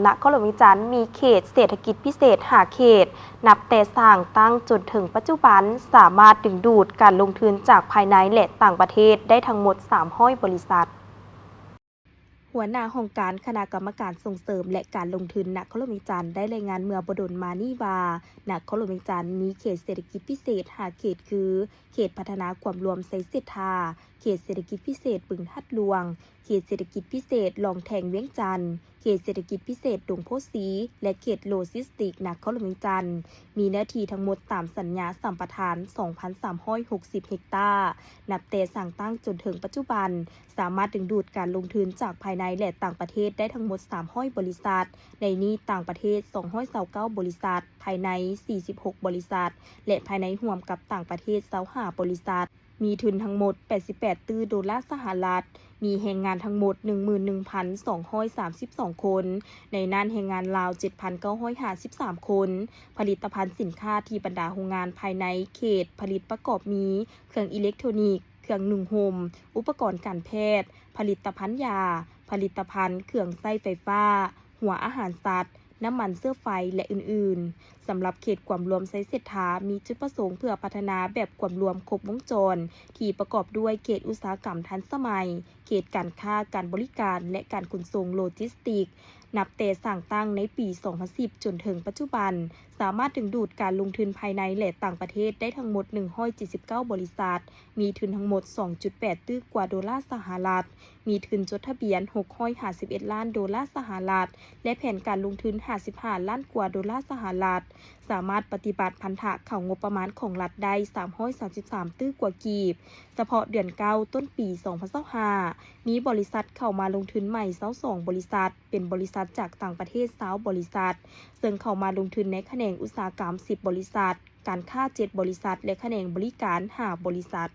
ນະຄອນຫຼວງວຽງຈັນມີເຂດເສດຖະກິດພິເສດຫ້າເຂດ, ນັບແຕ່ສ້າງຕັ້ງຈົນເຖິງປັດຈຸບັນ ສາມາດດຶງດູດການລົງທຶນຈາກພາຍໃນ ແລະ ຕ່າງປະເທດໄດ້ທັງໝົດສາມຮ້ອຍບໍລິສັດ. ຫົວໜ້າຫ້ອງການຄະນະກຳມະການສົ່ງເສີມ ແລະ ການລົງທຶນນະຄອນຫຼວງວຽງຈັນ ໄດ້ລາຍງານເມື່ອບໍ່ດົນມານີ້ວ່າ ນະຄອນຫຼວງວຽງຈັນມີເຂດເສດຖະກິດພິເສດຫ້າເຂດ ຄື ເຂດພັດທະນາກວມລວມໄຊເສດຖາ, ເຂດເສດຖະກິດພິເສດບຶງທາດຫຼວງ, ເຂດເສດຖະກິດພິເສດລ່ອງແທງວຽງຈັນ, ເຂດເສດຖະກິດພິເສດດົງໂພສີ ແລະ ເຂດໂລຈິສຕິກນະຄອນຫຼວງວຽງຈັນ, ມີເນື້ອທີ່ທັງໝົດຕາມສັນຍາສຳປະທານ ສອງພັນສາມຮ້ອຍຫົກສິບເຮັກຕາ. ນັບແຕ່ສ້າງຕັ້ງຈົນເຖິງປັດຈຸບັນ, ສາມາດດຶງດູດການລົງທຶນຈາກພາຍໃນ ແລະ ຕ່າງປະເທດໄດ້ທັງໝົດສາມຮ້ອຍບໍລິສັດ, ໃນນີ້ຕ່າງປະເທດສອງຮ້ອຍຊາວເກົ້າບໍລິສັດ, ພາຍໃນສີ່ສິບຫົກບໍລິສັດ ແລະ ພາຍໃນຮ່ວມກັບຕ່າງປະເທດຊາວຫ້າບໍລິສັດ. ມີທຶນທັງໝົດແປດສິບແປດຕື້ໂດລາສະຫະລັດ, ມີແຮງງານທັງໝົດໜຶ່ງໝື່ນໜຶ່ງພັນສອງຮ້ອຍສາມສິບສອງຄົນ, ໃນນັ້ນແຮງງານລາວເຈັດພັນເກົ້າຮ້ອຍຫ້າສິບສາມຄົນ. ຜະລິດຕະພັນສິນຄ້າທີ່ບັນດາໂຮງງານພາຍໃນເຂດຜະລິດປະກອບມີ ເຄື່ອງອີເລັກໂທຣນິກ, ເຄື່ອງນຸ່ງຫົ່ມ, ອຸປະກອນການແພດ, ຜະລິດຕະພັນຢາ, ຜະລິດຕະພັນເຄື່ອງໃຊ້ໄຟຟ້າ, ຫົວອາຫານສັດ, ນ້ຳມັນເຊື້ອໄຟ ແລະ ອື່ນໆ. ສຳລັບເຂດກວມລວມໄຊເສດຖາ ມີຈຸດປະສົງເພື່ອພັດທະນາແບບກວມລວມຄົບວົງຈອນ ທີ່ປະກອບດ້ວຍເຂດອຸດສາຫະກຳທັນສະໄໝ, ເຂດການຄ້າ, ການບໍລິການ ແລະ ການຂົນສົ່ງໂລຈິສຕິກ. ນັບແຕ່ສ້າງຕັ້ງໃນປີສອງພັນສິບຈົນເຖິງປັດຈຸບັນ, ສາມາດດຶງດູດການລົງທຶນພາຍໃນ ແລະ ຕ່າງປະເທດໄດ້ທັງໝົດໜຶ່ງຮ້ອຍເຈັດສິບເກົ້າບໍລິສັດ, ມີທຶນທັງໝົດສອງຈຸດແປດຕື້ກວ່າໂດລາສະຫະລັດ, ມີທຶນຈົດທະບຽນຫົກຮ້ອຍຫ້າສິບເອັດລ້ານໂດລາສະຫະລັດ ແລະ ແຜນການລົງທຶນຫ້າສິບຫ້າລ້ານກວ່າໂດລາສະຫະລັດ, ສາມາດປະຕິບັດພັນທະເຂົ້າງົບປະມານຂອງລັດໄດ້ສາມຮ້ອຍສາມສິບສາມຕື້ກວ່າກີບ. ສະເພາະເດືອນເກົ້າຕົ້ນປີສອງພັນຊາວຫ້າ ມີບໍລິສັດເຂົ້າມາລົງທຶນໃໝ່ຊາວສອງບໍລິສັດ, ເປັນບໍລິສັດຈາກຕ່າງປະເທດຊາວບໍລິສັດ, ເຊິ່ງເຂົ້າມາລົງທຶນໃນຂະແໜງອຸດສາຫະກຳສິບບໍລິສັດ, ການຄ້າເຈັດບໍລິສັດ ແລະ ຂະແໜງບໍລິການຫ້າບໍລິສັດ.